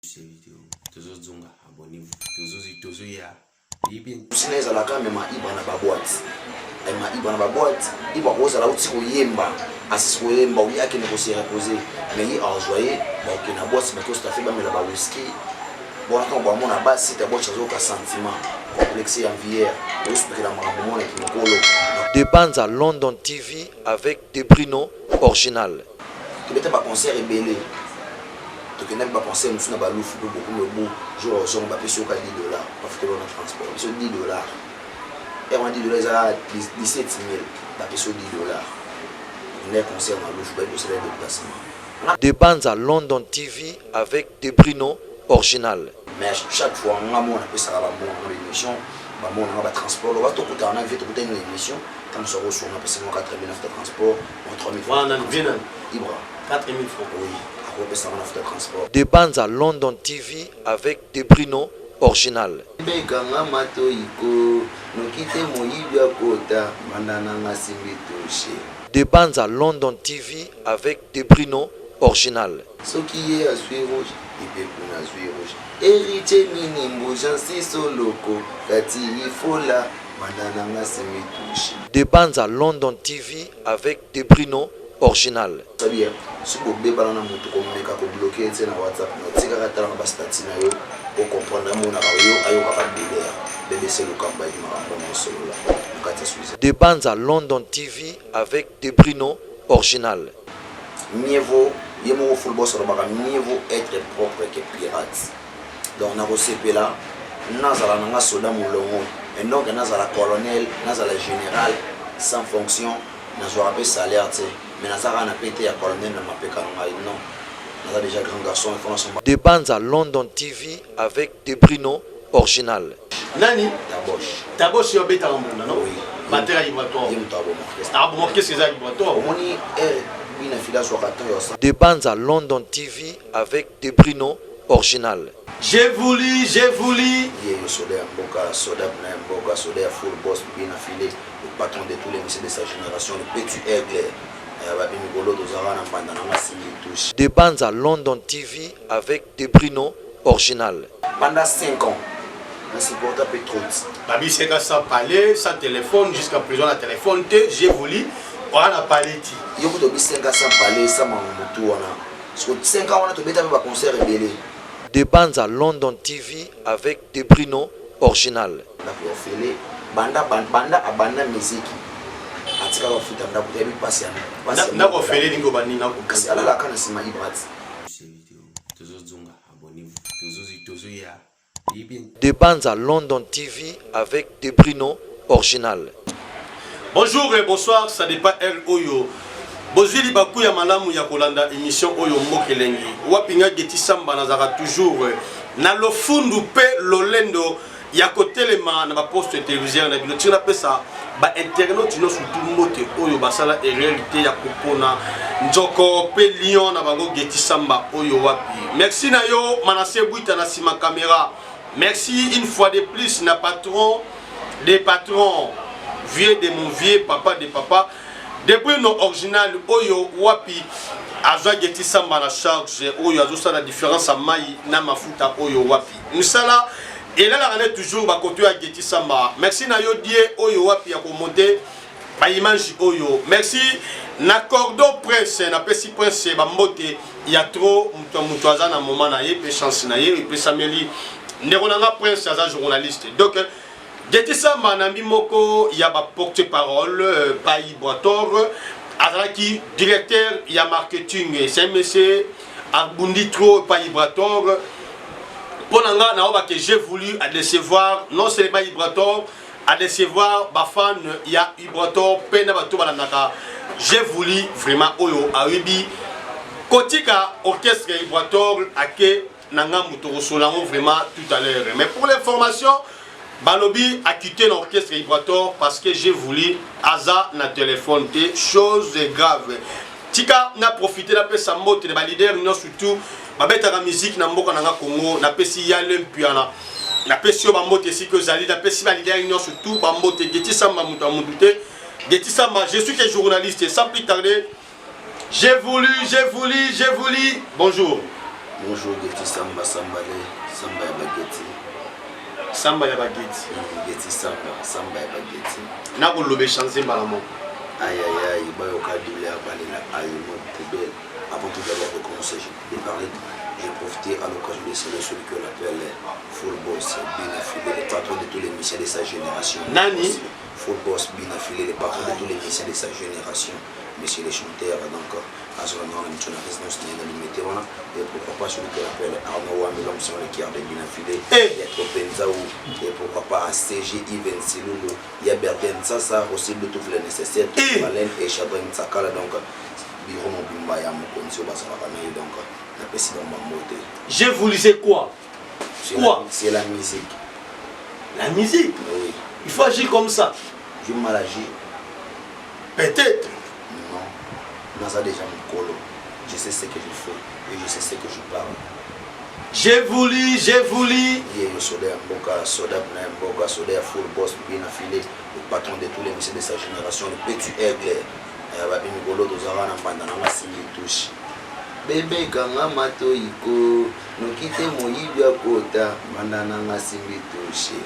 Tozozonga, abonnez-vous, tozoya. Sina ezalaka mema Ibra na baboite, ema Ibra na baboite. Ibra kozala uti koyemba, asisi koyemba, oye akende kose reposer, mais ye azwa ye, bakokende na boite, bake ostafe, bamela ba whisky. Bona ntango bamona basi ta boite, azoyoka sentiment complexe ya envier, oyosukela makambo monaki mokolo. De Banza London TV avec Debrino Original. Tobeta baconcert ebele, tokendaki baconcert mosusu na balufu mpe bokomi obu jour ozongo, bapesi yoka 10 $, bafuteli wana transport biso 10 $. Ere wana 10 $ eza 17 000. Bapesi yo 10 $, tokendaki concert na lufu, bayi kosala déplacement. De Banza London TV avec Debrino Original. Mais chaque fois nga moko napesaka bambongo na baémission, bambongo nanga batransport. Loba tokutana na vie, tokutani na émission, ntango soko osonga, apesi ngo 4000 nafuta transport, mo 3000. Wana vie nani? Ibra. 4000 francs? Oui, akopesanga nafuta transport. De Banza London TV avec Debrino Original. Bekanga matoyiko noki te, moyibi akota mbanda nanga simbi touche. De Banza London TV avec Debrino Original. Soki ye azwi rouge, epe kuna azwi rouge, Héritier nini mbujansi soloko kati ifola mbanda nanga simbi touche. De Banza London TV avec Debrino Original. Sabi soki bobebana na motu, komeka kobloquer ye te na WhatsApp, na otikaka tala na bastatuts na yo, ocomprendre, amonaka yo, ayokaka douleur. BBC Lokamba yebi makambo wana, osolola na kati ya Suisse. De Banza London TV avec Debrino Original. Mieux vaut, ye moko full boss alobaka, mieux vaut être propre que pirate. Donc nakosepela nazala nanga soda molongo, et donc nazala colonel, nazala général sans fonction, nazwaka mpe salaire te, mais naza kaka na pete ya colonel na mapeka na ngai. Non, naza déjà grand garçon, il faut nasomba. De Banza London TV avec Debrino Original. Nani? Taboche. Taboche yo obetaka mbunda, no? Oui. Batera vibratoire. Ye moto aboma orchestre. Aboma orchestre eza vibratoire. Omoni ere bina fili azwaka temps ya osala. De Banza London TV avec Debrino Original. J'ai voulu, j'ai voulu. Ye yo soda ya mboka, soda na ya mboka, soda ya full boss bina fili, le patron de tous les musiciens de sa génération, le petit aigle babi mikolo tozalaka na mbanda nanga simbi touche. De Banza London TV avec Debrino Original. Pendant 5 ans na supporta mpe trop. Babiseka sans parler, sans téléphone, jusqu'à présent na téléphone te. J'ai voulu wana na parler ti. Yo kuta obi 5 ans sans parler, sans makambo motu wana. Siko 5 ans wana tobeta mpe baconcert ebele. De Banza London TV avec Debrino Original. Ndako ya ofele, banda banda abanda miziki, atikaka kofuta ndako te, yebi mpasi ya ndako ofele elingi obandi ndako. Kasi alalaka na nsima Ibrat. Tozozonga, abonnez-vous, tozoya. De Banza London TV avec Debrino Original. Bonjour et bonsoir, ça dépend heure oyo bozwi libaku ya malamu ya kolanda émission oyo Mboka Elengi. Wapi nga Geti Samba nazalaka toujours na lofundu mpe lolendo ya kotelema na baposte téléviseur na bino. Tika napesa bainternaute nyonso tu mbote oyo basala erreur te ya kopona nzoko mpe lion na bango Geti Samba oyo wapi. Merci na yo Manase Bwita na nsima caméra. Merci une fois de plus na patron des patrons, vieux de mon vieux, papa de papa, depuis no original oyo wapi azwa Geti Samba na charge, oyo azosala différence ya mai na mafuta, oyo wapi mosala elalaka nde toujours bakoto ya Geti Samba. Merci na yo die oyo wapi ya komonter baimage oyo. Merci na cordon prince, napesi prince bambote ya trop. Moto ya moto aza na moment na ye mpe chance na ye epesameli ndeko na nga prince, aza journaliste. Donc Geti Samba nambi moko ya baporte parole pai Boitor, azalaki directeur ya marketing. C'est un monsieur abundi trop epai Ibrator. Mpo na nga naobake, j'ai voulu à décevoir non seulement Ibrator, à décevoir bafan ya Ibrator mpe na bato balandaka. J'ai voulu vraiment oyo ayebi kotika orchestre ya Ibrator ake na ngambu. Tokosola yango vraiment tout à l'heure, mais pour l'information, balobi a quitté l'orchestre Ibrator parce que j'ai voulu aza na téléphone te, chose grave. Tika na profite napesa mbote na baleader nyonso surtout babetaka musique na mboka na nga Congo. Napesi Yale Mpiana, napesi yo bambote esika ozali. Napesi baleader nyonso tout bambote. Geti Samba, moto ya motu te, Geti Samba, je suis que journaliste. Sans plus tarder, j'ai voulu, j'ai voulu, j'ai voulu, bonjour. Bonjour Geti Samba, Sambale, Samba ya Bageti. Samba ya Bageti. Geti Samba, Samba ya Bageti. Nakoloba échange mbala moko. Aïe aïe aïe, bayoka douleur, balela aïe, moi poubelle. Avant tout d'abord de commencer, je vais parler, j'ai profité à l'occasion de saluer celui qu'on appelle Full Boss, Bina Filé, le patron de tous les musiciens de sa génération. Nani? Full Boss, Bina Filé, le patron de tous les musiciens de sa génération. Monsieur les chanteurs, donc, azala na wana miso na résidence na ye na limete wana. Et pourquoi pas celui qu'on appelle Arnaud Wami, l'homme sur le cœur de Bina Filé. Eh! Il y a trop Penzaou, et pourquoi pas à CG Yves Silulu, il y a Bertin Sassa, aussi de tout le nécessaire, Eh! Valène et Chadrin Tsakala, donc, bureau mobimba ya mokonzi oyo bazalaka na ye, donc napesi bango bambote. J'ai voulu, c'est quoi? C'est Quoi? C'est la musique. La musique? Oui. Il faut agir comme ça. Je mal agir. Peut-être. Non. Naza déjà mokolo. Je sais ce que je fais et je sais ce que je parle. J'ai voulu, j'ai voulu. Ye yo soda ya mboka, soda na ya mboka, soda ya Full Boss, Bina Filé, le patron de tous les musiciens de sa génération, le petit aigle. Babi mikolo tozalaka na mbanda na masingi touche. Bebe kanga matoi ko noki te moyibi akota mbanda na nga simbi touche.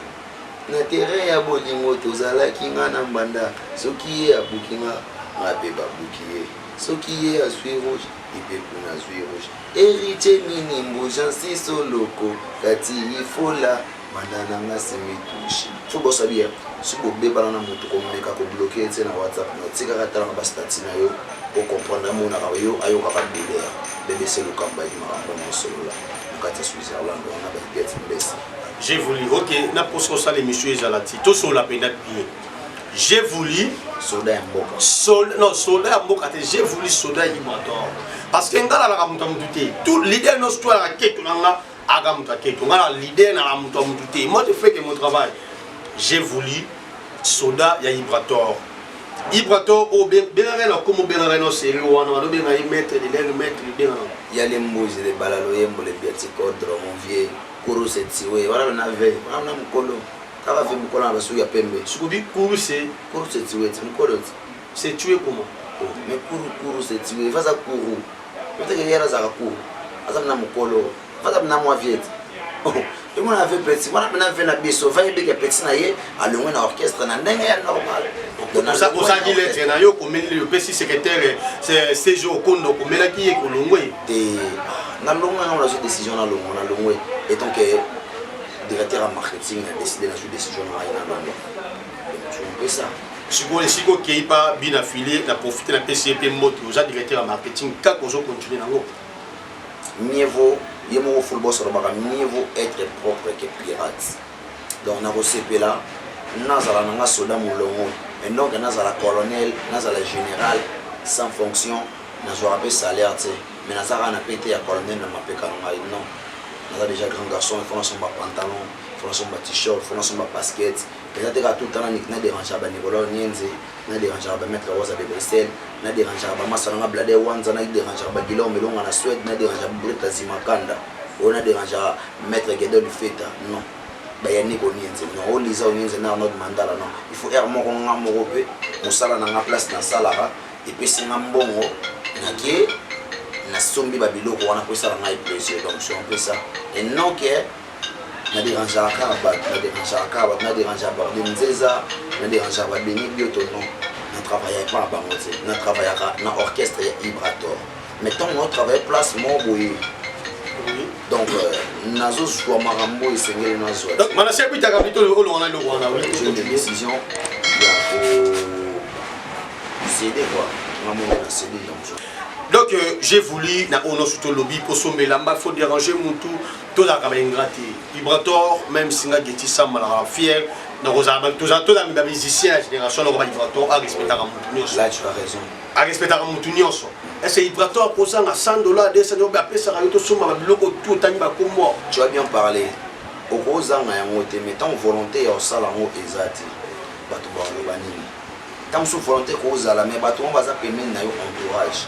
Na terrain ya bolingo tozalaki nga na mbanda, soki ye abuki nga, nga mpe babuki ye. Soki ye azwi rouge, ye mpe kuna azwi rouge. Héritier Minimbu, Jansi Soloko, Kati Ifola, mbanda na nga simbi touche. Faut bosa bien, soki bobebana na motu komeka kobloquer ye te na WhatsApp, na otikaka talaka bastatuts na yo, ocomprendre amonaka yo, ayokaka douleur. BBC Lukamba yebi makambo nyonso na kati ya Switzerland wana baigete mbesi. J'ai voulu, ok, na poso kosala émission ezala ti tosola mpenza bien. J'ai voulu. Soda ya mboka. Non, soda ya mboka te. J'ai voulu soda Ibrator. Parce que nga nalaka moto ya motu te. Tout leader nyonso to alaka keto na nga aka moto ya keto. Nga na leader nalaka moto ya motu te. Moi, je fais que mon travail. J'ai voulu soda ya Ibrator. Ibrator oyo bengaka na komo, bengaka na série wana balobenga ye maître de l'air, maître bengaka. Ya le mbuzi le bala loyembo le biati kodro mon vieux kuru setiwe wana na ve wana na mokolo kaka ve mokolo na basuki ya pembe. Sikobi kuru se Kuru setiwe ti mokolo ti. C'est tué comment? Oh, mais kuru kuru setiwe vaza kuru peut-être ye azalaka kuru aza na mokolo vaza na mwa vieux ti emona ve petit wana mpena ve na biso va yebika petit na ye alongwe na orchestre na ndenge ya normal. Ozalaki lettre na yo okomeli, opesi secrétaire CG Okondo, okomelaki ye kolongwe. Te, nalongwe yango, nazwi décision, nalongwe, nalongwe étant que directeur ya marketing. Na décidé, nazwi décision na ngai, nalongwe mpesa. Sikoyo esika okei pa Bina File na profite napesi ye mpe mbote. Oza directeur ya marketing kaka, ozocontinue nango? Mieux vaut, ye moko Full Boss alobaka, mieux vaut être propre que pirate. Donc nakosepela nazala na nga soda molongo et donc nazala colonel, nazala général sans fonction, nazwaka mpe salaire te, mais naza kaka na pete ya colonel na mapeka na ngai. Non, naza déjà grand garçon, il faut nasomba pantalon, il faut nasomba t-shirt, il faut nasomba basket. Eza te kaka tout le temps na dérangeaka banicolas Nienze, na dérangeaka bamaître Rosa de Bruxelles, na dérangeaka bamasa nanga Blade Wanza, na dérangeaka bagilor Melonga na Suède, na dérangeaka Breta Zimakanda oyo, na dérangeaka maître Gedon Feta, non, bayaniko Nienze, non, oliza Onienze na Arnold Mandala, non. Il faut aire moko nga moko mpe mosala na nga, place nasalaka epesi nga mbongo, nake nasombi babiloko wana po esala ngai plaisir. Donc c'est un peu ça et non que na dérangeaka kaka bato, na dérangeaka kaka bato, na dérangeaka bato nzeza, na dérangeaka babeni bioto. Non, na travaillaka epa na bango te, na travaillaka na orchestre ya Ibrator, mais ntango na travaille place moko boye, donc nazozwa makambo esengeli nazwa. Donc manasi abitaka plutôt olonga na eloko wana. J'ai une décision ya kocéder quoi, nga moko na céder donc. Donc j'ai voulu na oyo nyonso tolobi kosomba elamba, faut déranger mutu, tozalaka baingrats te. Ibrator, même singa Geti Sambalaka fier nakozala, tozala bamusicien ya génération noko ba Ibrator arespectaka mutu nyonso. Là tu as raison. Arespectaka mutu nyonso. Est-ce Ibrator akozanga 100 $, 200 $, apesaka yo tosomba babiloko tu otangi bakombo? Tu as bien parlé. Okozanga yango te, mais ntango volonté ya kosala yango eza te, bato baloba nini? Ntango mosusu volonté kozala, mais bato ngo baza pembeni na yo, entourage,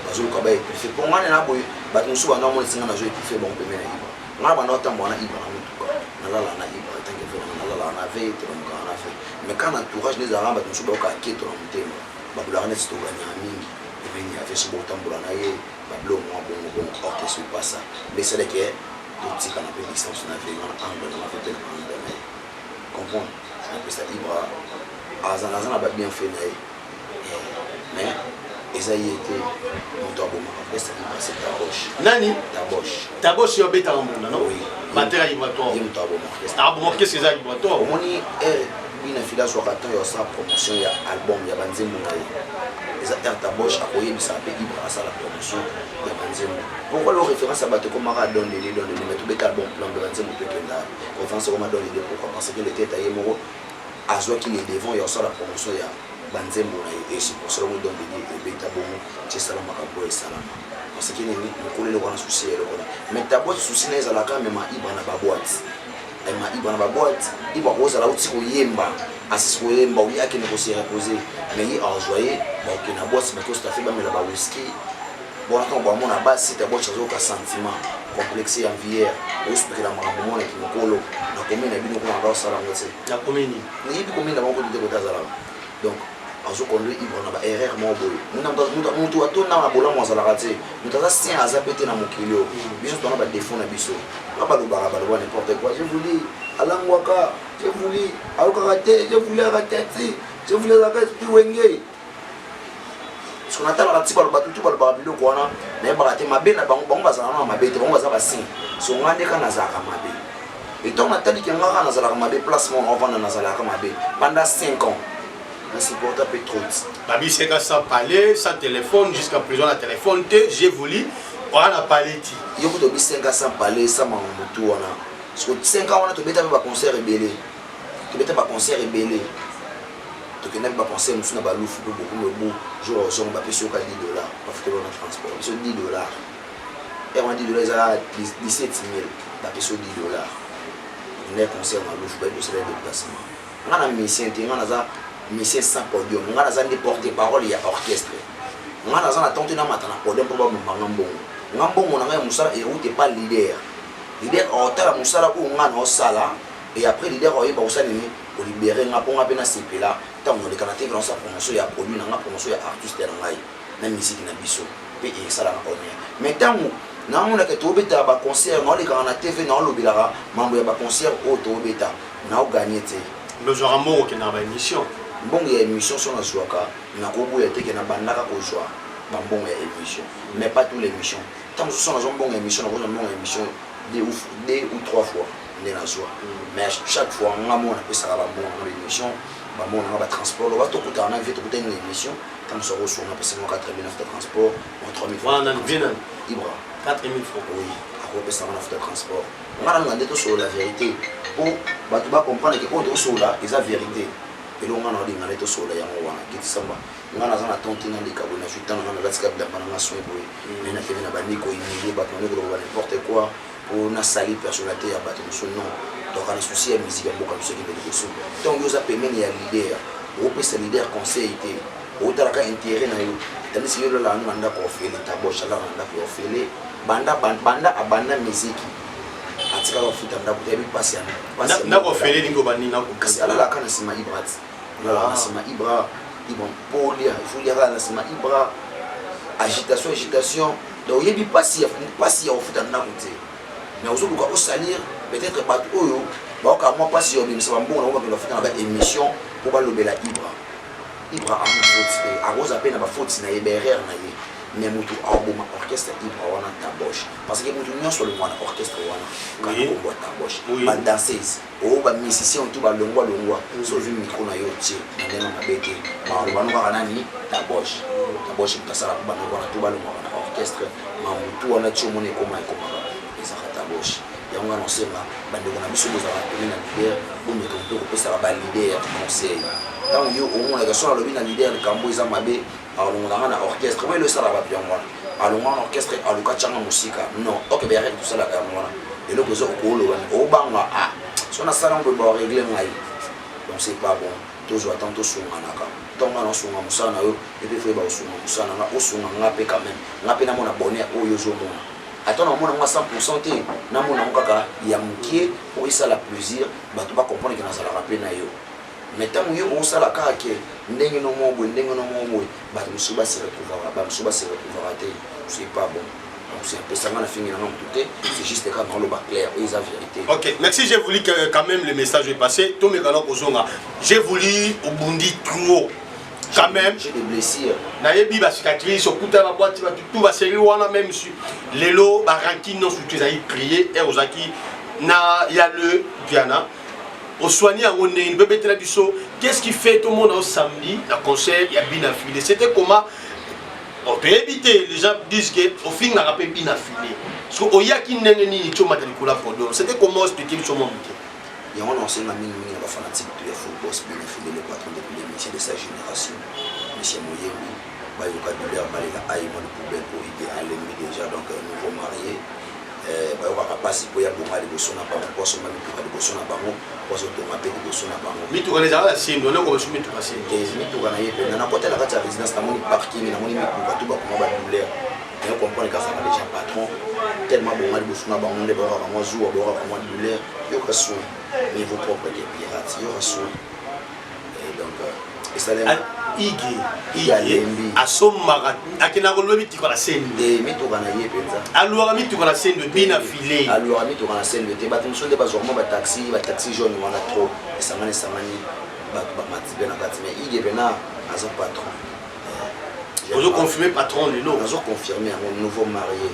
bazoluka baétouffe. Mpo ngane na boye, bato mosusu banda omona esinga nazo étouffe bango pembeni na Ibra. Nga na banda otambola na Ibra na motuka, nalala na Ibra tanke ve nanga, nalalaka na ve, tolamukaka na ve, mais quand na entourage nde ezalaka, bato mosusu bayoka keto na motema, babulaka neti toganyaka mingi. Pembeni ya feso botambola na ye babilo mwa bongo bongo, or que c'est pas ça. Nde esalaki totikana mpe distance na vie nga na angle na nga mpe na angle na ye, comprendre. Napesa Ibra, aza naza na babienfait na ye, mais eza ye te moto abomaka orchestre Ibra, c'est Taboche. Nani? Taboche. Taboche yo abetaka mbunda, no? Oui. Batteur ya Ibrator. Ye moto aboma orchestre. Aboma orchestre eza Ibrator. Omoni aire bina fili azwaka temps ya kosala promotion ya album ya banzembo na ye, eza aire Taboche akoyebisaka mpe Ibra asala promotion ya banzembo. Pourquoi lo référence ya bato ekomaka Don Deli, Don Deli? Mais tobeta album plein de banzembo, tokenda référence ekoma Don Deli. Pourquoi? Parce que le tete ye moko azwaki les devant ya kosala promotion ya banzembo na ye, et c'est pour cela ngo Don Deli ebeta bongo ti esala makambo oyo esalama. Parce que nini? Mokolo eloko wana, souci ya eloko wana. Mais Taboche, souci na ye ezalaka mema Ibra na baboite, ema Ibra na baboite. Ibra kozala uti koyemba, asisi koyemba, oye akende kose reposer, mais ye azwa ye, bakokende na boite, bakostafe, bamela bawhisky. Bona ntango bamona basi, Taboche azoyoka sentiment complexe ya envier, osupekela makambo monaki mokolo nakomi na bino kuna bakosala yango te. Nakomi nini? Nayebi komi na bango kutu te kote azalaka. Donc azoconduire Ibra na baerreur moko boye. Motu atonda na bolamu azalaka te, moto aza saint aza pe te na mokili oyo. Biso tona badéfaut na biso, nga balobaka, baloba n'importe quoi. J'ai voulu alangwaka, j'ai voulu ayokaka te, j'ai voulu aka te, j'ai voulu azalaka esprit Wenge. Parce que natalaka ti baloba tutu, balobaka biloko wana, nayebaka te mabe na bango. Bango bazalaka na mabe te, bango baza basaint. So nga nde kaka nazalaka mabe. Etango nataliki nga kaka nazalaka mabe, place moko naovanda, nazalaka mabe pendant 5 ans, nasupporta mpe trop. Babiseka sans parler, sans téléphone, jusqu'à présent na téléphone te. J'ai voulu wana parler ti. Yo kuta obi 5 ans sans parler, sans makambo tu wana. Parce que 5 ans wana tobeta mpe baconcert ebele, tobeta baconcert ebele, tokenda mpe baconcert mosusu na balufu mpe bokomi obu jour ozongo, bapesi yoka 10 $, bafuteli wana transport biso 10 $. Ere wana 10 $ eza 17 000. Bapesi yo 10 $, okenda concert na lufu, bayebi kosala déplacement. Nga na musicien te, nga naza musicien sans podium. Nga naza nde porte parole ya orchestre. Nga naza na temps te namata na podium mpo babomba nga mbongo. Nga mbongo na ngai ya mosala eroute epa leader. Leader aotala mosala oyo nga naosala, et après leader aoyeba kosala nini, kolibérer nga mpo nga mpe nasepela ntango noleka na tv, naosala promotion ya produit na nga, promotion ya artiste na ngai na musique na biso, mpe esalaka honneur. Mais ntango namonaka tobetaka baconcert, naolekaka na TV, naolobelaka mambo ya baconcert oyo tobeta, naoganye te. Lozwaka mbongo, okendaka baémission? Mbongo ya émission so nazwaka, nakoboya te ke nabandaka kozwa bambongo ya émission, mais pas tous les émissions. Ntango mosusu nazwa mbongo ya émission, nakozwa mbongo ya émission deux ou trois fois nde nazwa. Mais chaque fois nga moko napesaka bambongo nanga baémission, bambongo nanga batransport. Loba tokutaka na vie, tokutani na émission, ntango mosusu akosunga, apesa ngo 4000 nafuta transport, mo 3000. Wana nani? Vie nani? Ibra. 4000 francs? Oui, akopesanga nafuta transport. Nga nanga nde tosolola vérité po bato bacomprendre ke oyo tosolola eza vérité. Eloko nga na olinga nde tosolola yango wana. Getisamba, nga naza na temps te naleka boye, nazwi temps na nga, nalatika bilamba na nga soin boye, mais na tv na bandi kohumilie bato, bandi koloba n'importe quoi po nasali personnalité ya bato mosusu. Non, donc na souci ya musique ya mboka biso ekende liboso. Ntango yo oza pembeni ya leader, okopesa leader conseil te, otalaka intérêt na yo, tandis yo olala na ndako ofele. Taboche alala na ndako ya ofele. Banda banda abanda musique, atikala kofuta ndako te. Yebi mpasi ya ndako ofele elingi obandi ndako. Kasi alalaka na nsima Ibra ti alalaka na nsima Ibra. Ibra mpolia ifo liaka na nsima Ibra. Agitation, agitation. Donc oyebi mpasi ya mpasi ya kofuta ndako te, mais ozoluka osalir peut-être bato oyo baokaa mwa mpasi ya obimisa bambongo nango, bakende bafuta na baémission mpo balobela Ibra. Ibra ana faute te, akoza mpe na bafaute na ye, baerreur na ye, mais motu aboma orchestre Ibra wana Taboche, parce que motu nyonso alongwa na orchestre wana kaka kombo ya Taboche. Badanseuse oyo, bamusicien oyo balongwa longwa, so ozwi micro na yo tie na ndenge mabe te, baloba no kaka nani? Taboche. Taboche moto asalaka bandeko wana to balongwaka na orchestre. Mamutu wana ti omona ekoma ekomaka, ezaka Taboche. Yango wana osenga bandeko na biso, bozalaka pene na leader, bomeka mpe kopesaka baleader conseil. Ntango yo omonaka so alobi na leader likambo eza mabe, alongolanga na orchestre oyo elo esalaka bato yango wana, alongwa na orchestre, aluka tianga mosika. Non, ok, bayareke tosalaka yango wana. Eloko eza okoloba, obanga a so nasala ngo boye, barégler ngai. Donc c'est pas bon. Tozwa temps tosunganaka. Ntango nga naosunga mosala na yo, epe faut yeba kosunga mosala na nga, osunga nga mpe quand même. Nga mpe namona bonheur oyo ozomona, ata namona ngo 100 te, namona ngo kaka ya mokie po esala plaisir, bato bacomprendre ke nazalaka mpe na yo. Mais ntango yo osala kaka ke ndenge no moko boye, ndenge no moko boye, bato mosusu base retrouvaka, bamosusu base retrouvaka te, c'est pas bon. Donc c'est un peu ça, nga na fingi nanga motu te, c'est juste kaka naoloba clair, oyo eza vérité. Ok, merci. J'ai voulu que quand même le message est passé. Tomekana kozonga. J'ai voulu obundi trop quand même. J'ai des blessures. Nayebi bacicatrice, okuta babwati bato tu basérie wana, même si lelo barankine nyonso tu ezali créé ere ozalaki na ya le Viana, osoigni yango ndenge mpe betela biso. Qu'est-ce qui fait tomona o samedi na concert ya Bina File? C'était comment? Bon, toyebi te, les gens disent que ofingaka mpe Bina File. So oyaki ndenge nini ti omata likolo ya podium? C'était comment? Expliquer biso mwa moke. Yango na osenga mingimingi na bafanatique to ya Full Boss Bina File, le patron de tous les musiciens de sa génération, monsieur Moyembi, bayoka douleur, balela ai mwa poubelle po ide alembi déjà. Donc nouveau marié, bayokaka mpasi mpo ya bonga liboso na bango, mpo asomba mituka liboso na bango, mpo azotonga mpe liboso na bango. Mituka na ezalaka na Sendo, ndeko basu mituka Sendo. Te, mituka na ye mpenza. Nakotela kati ya résidence, namoni parking, namoni mituka tu bakoma badouleur, nayo comprendre kazalaka déjà patron tellement bonga liboso na bango, nde bayokaka mwa zuwa, bayokaka mwa douleur. Yoka soin, niveau propre de pirate, yoka soin. Et donc esalema. Ige Ige Alembi. Asombaka, akendaka koloba mituka na Sendo. Te, mituka na ye mpenza. Alwaka mituka na Sendo, Bina File. Alwaka mituka na Sendo te. Bato mosusu nde bazwaka mwa bataxi, bataxi jaune wana trop esangani esangani, bato bamati mpe na kati, mais Ige mpena aza patron. Ozo confirmer patron lelo? Nazo confirmer yango, nouveau marié,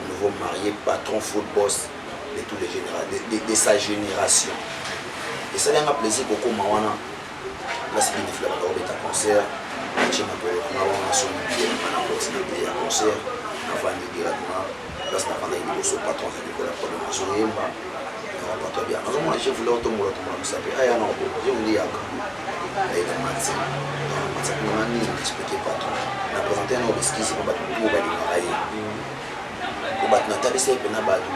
nouveau marié, patron full boss de tous les généra de sa génération. Esali yanga plaisir kokóma wana place Bina Fila banda kobeta concert. Natie makolo nanga wana, nasombi billet nanga, na koti na billet ya concert, navandi directement place navandaki liboso. Patron azali kola problème, azoyemba yango. Patron bia nazomona, je voulais otombola tombola mosapi aya na obo, je voulais yaka aye na mati mati nanga nini, na expliquer patron, na présenter na obeskize mpo bato tu balingaka ye, po bato natalisa ye mpena bato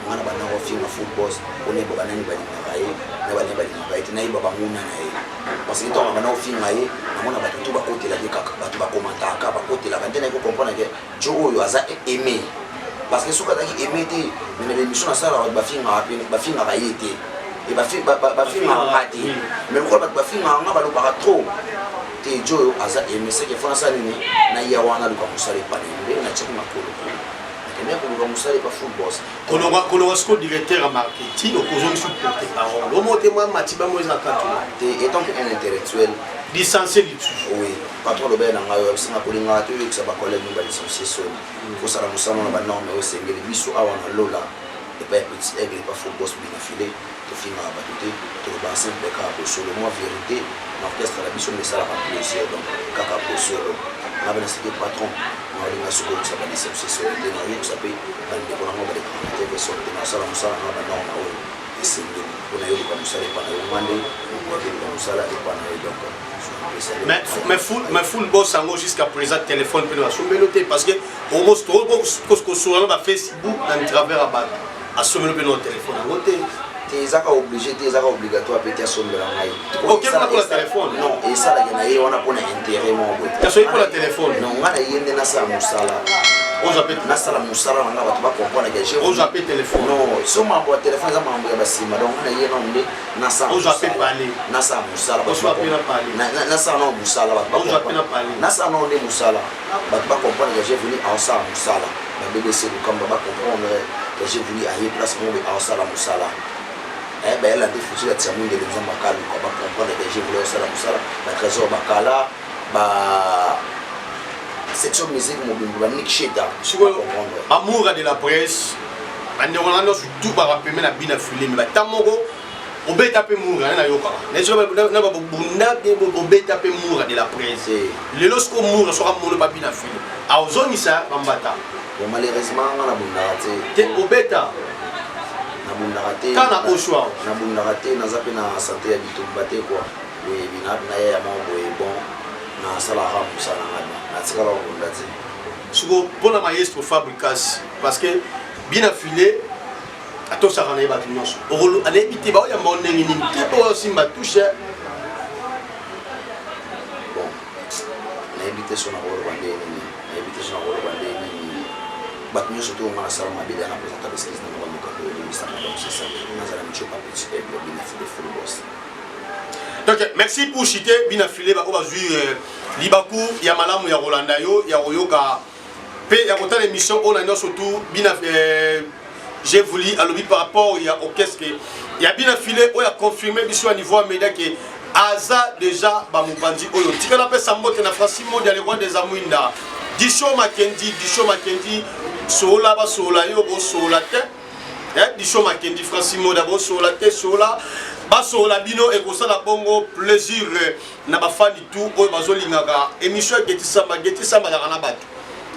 nga na bandako ofinga Full Boss mpo nayeba banani balingaka ye na banani balingaka ye te, nayeba banguna na ye, parce que ntango na banda kofinga ye, namona bato tu bakotelaki kaka, bato bakomantaka, bakotelaka nde nayi kocomprendre ke jo oyo aza aimé, parce que soki azalaki aimé te, mais na bémission nasalaka, bato bafingaka mpe bafingaka ye te e bafingaka nga te. Mais lokola bato bafingaka nga, balobaka trop te, jo oyo aza aimé, seke fo nasala nini? Naya wana luka mosala epana ye, ndenge natiaki makolo kuna, nakendaki koluka mosala epa Full Boss. Kolongwa siko directeur ya marketing, okozongisi porte parole omo te, mwa mati bango eza kati. Te, étant que un intellectuel. Licencié lisusu. Oui, patron alobaki na ngai oyo abisinga kolingaka te oyokisa bacollègue no balicencié soni, kosala mosala na banorme oyo esengeli. Biso awa na lola epai ya Petit Aigle, epa Full Boss Bina File, tofingaka bato te, tolobaka simple kaka bosolo, mwa vérité na orchestre na biso nde esalaka plaisir. Donc kaka bosolo nga mpe nasiki patron, naolinga soki oyokisa balicencié soni te, naoyokisa mpe bandeko nango balekaka na TV soni te. Nasala mosala nanga banorme oyo esengeli mpona yoluka mosala epa na yo, nga nde mokoki koluka mosala epa na yo. Donc Mais Full Boss yango, jusqu'à présent téléphone mpe na basombelo te, parce que kosola na bafacebook na travers ya bato, asombelo mpe na téléphone yango te. Te, ezaka obligé te, ezaka obligatoire mpe te asombela ngai. Ok, mpona mpona téléphone. Non, esalaka na ye wana mpona intérêt moko boye. Kasi oyi mpona téléphone. Non, ngai na ye nde nasala mosala. Ozwa mpe. Nasala mosala na ngai, bato bacomprendre ke je Ozwa mpe téléphone. Non, so makambo ya téléphone eza makambo ya basima. Donc ngai na ye nano nde nasala. Ozwa mpe pale. Nasala mosala. Ozwa mpe na pale. Nasala nano mosala, bato Ozwa mpe na pale. Nasala nano nde mosala, bato bacomprendre ke j'ai voulu aosala mosala. Ba BBC Lukamba bacomprendre ke j'ai voulu aye place moko boye, aosala mosala. Bayela nde futi ya tia mundele, Nzambe akaluka, bacomprendre ke j'ai voulu aosala mosala. Batrésor bakala, ba section musique mobimba, banik Sheta. Sikoyo bamoura de la presse, bandeko na nyonso tu bakapeme na Bina File, me bata moko obeta mpe mura na nayokaka na babunda, obeta mpe mura de la presse. Lelo siko mura soki amono ba Bina File, azongisa bambata. Bon, malheureusement nga nabundaka te. Te, obeta. Nabundaka te. Kaka na Oshwa. Nabundaka te, naza mpe na santé ya bitumba te kua, oyebi na ye ya moko boye. Bon, nasalaka mosala na ngai, natikala kobunda te. Siko mpona maestro Fabricas, parce que Bina File atosaka na ye bato nyonso, anayebi te baoyamba o ndenge nini te mpo osimba touche. Bon, nayebi te so nakoloba ndenge nini, nayebi te so nakoloba ndenge nini. Bato nyonso to nga nasala mabe, na présenta bexcuse na nga, bamokambo olimbisaka. Donc c'est ça, nazala mitioka Petit Aigle, Bina File, Full Boss. Donc merci pour citer bina file ba oyo bazwi libaku ya malamu ya kolanda yo, ya koyoka mpe ya kotala émission oyo na nyonso tu. Bina j'ai voulu alobi par rapport ya orchestre ya bina file oyo aconfirme biso ya niveau ya média ke aza déjà bamopanzi oyo. Tikala apesa mbote na Francis Modia, le roi des Amwinda, Disho Makendi, Disho Makendi, sola basola yo bosola te. Disho Makendi, Francis Modia, bosola te, sola basola bino, ekosala bongo plaisir na bafani tu oyo bazolingaka émission ya Geti Samba. Geti Samba azalaka na bato.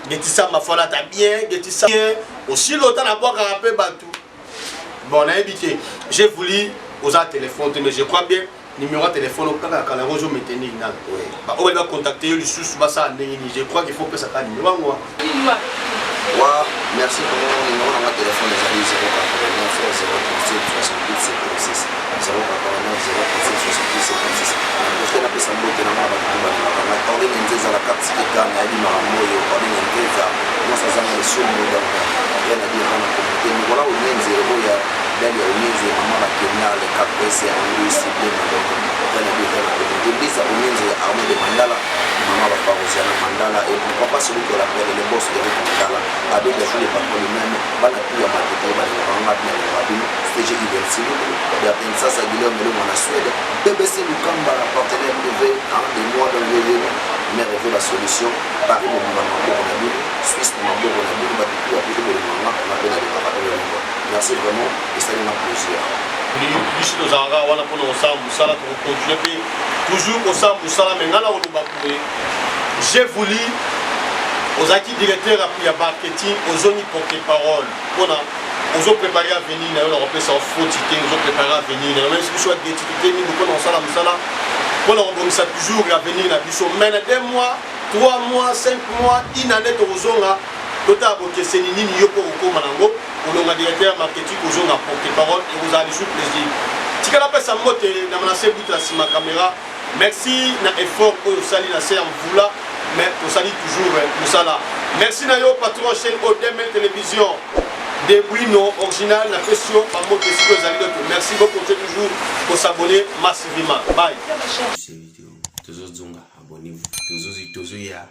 Geti Samba falata bien, Geti Samba bien aussi lota nabwakaka mpe bato. Bon, nayebi te, j'ai voulu oza téléphone te, mais je crois bien numéro ya téléphone kaka kala yango ozomaintenir nano. Baoyo bali bacontacte yo lisusu, basala ndenge nini? Je crois qu'il faut pesa kaka numéro yango. Wa, merci vraiment. Numéro na nga téléphone ezali 089 037 68 76, 089 037 68 76. Naprofite napesa mbote na nga bato to balingaka ngai. Ordine Nzeza, la carte sika nayebi makambo oyo. Ordine Nzeza, mwasi azanga lisumu, donc rien à dire na communauté. Nicolas Onyenze oyo ya Dali ya Onyenze, mama bakenda le 4S ya Louis Blema, donc rien à dire na communauté. Lisa Onyenze ya Armée de Mandala, mama baparosiana Mandala, et pourquoi pas celui qu'on appelle le boss Eric Mandala, Abel Dachou, le patron lui-même. Bana tu ya matete balingaka nga bina balingaka bino. CG Ibel Siluku, Bertin Sasa, Guillaume Elongo na Suède, BBC Lukamba, partenaire privé un de mois dans le mais rêver la solution Paris mobimba na maboko na bino, Suisse na maboko na bino. Bato tu ya poto bolingaka nga mpe nalingaka bino. Merci vraiment, esalinga plaisir. Biso tozalaka wana mpona kosala mosala, tokocontinue mpe toujours kosala mosala. Me ngai na koloba boye, j'ai voulu ozalaki directeur ya marketing, ozongi porte parole mpona ozoprépare avenir na yo. Na kopesa foti te, ozoprépare avenir na yo, même si biso identité mingi mpona kosala mosala mpona kobongisa toujours avenir na biso. Mais na 2 mois, 3 mois, 5 mois, une année, tokozonga totala bokeseni nini yo mpo kokóma nango kolonga directeur ya marketing, kozonga porte parole, ekozala lisusu plaisir. Tikala pesa mbote na Manase Buta na nsima caméra. Merci na effort oyo osali na se ya mvula, mais tosali toujours mosala. Merci na yo patron chaîne oyo Demel Télévision de Bruno original. Napesi yo bambote esika ezali. Donc merci beaucoup, toujours kosabonner massivement. Bye. Tozozonga, abonnez-vous, tozoya.